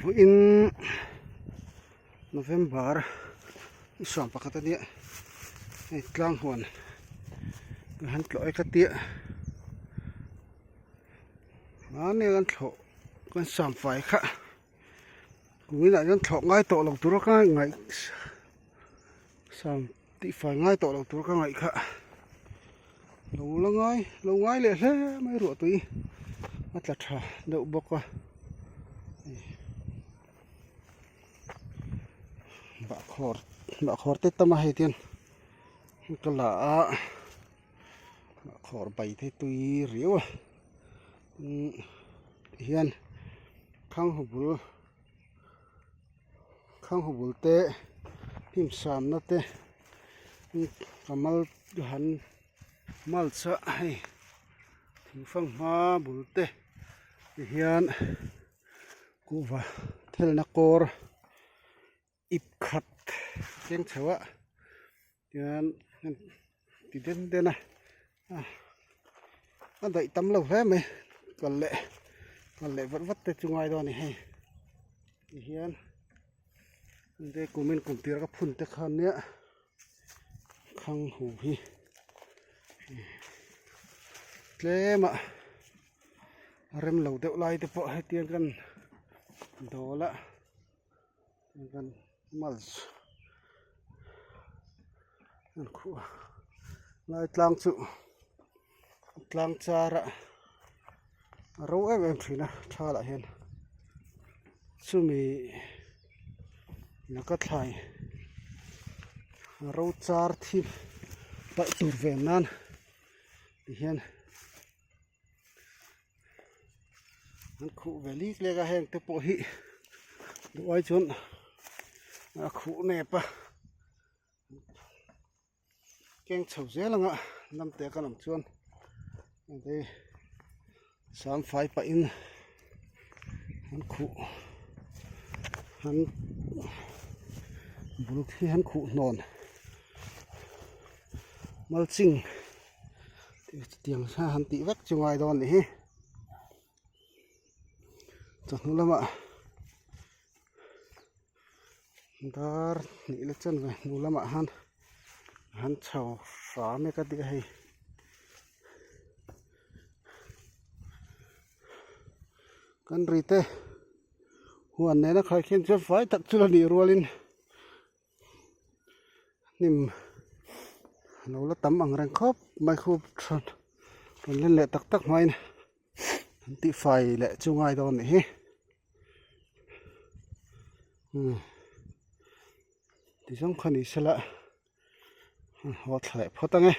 Vawiin November ni sawm pakhat a nia hei tlang huan ka han tlawh e ka tia mahni kan thlawh kan sam fai kha kuminah hian thlawh ngai tawh lo tura ka ngaih sam tih fai ngai tawh lo tur ka ngaih kha lo la ngai lo ngai leh hle mai ruah tui a tla tha deuh bawk a bahkhawr bahkhawr te tam a hei tian ka la a bahkhawr bai te tui riau a tihian khanghu bul. Khanghu bul te hnim samna te kamal han mulch a hei thingfang hma bul te ti hian kuhva thelna kawr ip khat keng chho a tian ti den den a a daih tam lo hle mai kal leh kal leh vat vat te chu ngai dawn a ni hei ti hian enge kumin kum tir ka phun te khan nia khang hu hi tlem a rem lo deuh lai te pawh hetiang kan dawl a. Kan mulch an khuh a lai tlang chu tlang char a a ro em em thin a thal ah hian chumi laka thlai ro char thim paih tur ve nan ti hian. An khuh ve lik lek a heng te pawh hi duh ai chuan a khuh nep a keng chho zel ang a lam te kan awm chuan hei sam fai pah in an khuh an bul khi an khuh hnawn mulching. Chutiang kha han tih vek chu ngai dawn nih hi chawhnu lamah dar hnih la chan ve hnu lamah han han chho hram e ka ti a hei kan ri te huan nena khaikhin chuan fai tak chu la nih rualin. Hnim lo la tam ang reng khawp mai khup tha rawn len leh tak tak hmain an tih fai leh chu ngai dawn anih hi umm ti zawng kha ni sela haw thla leh phawt ang e.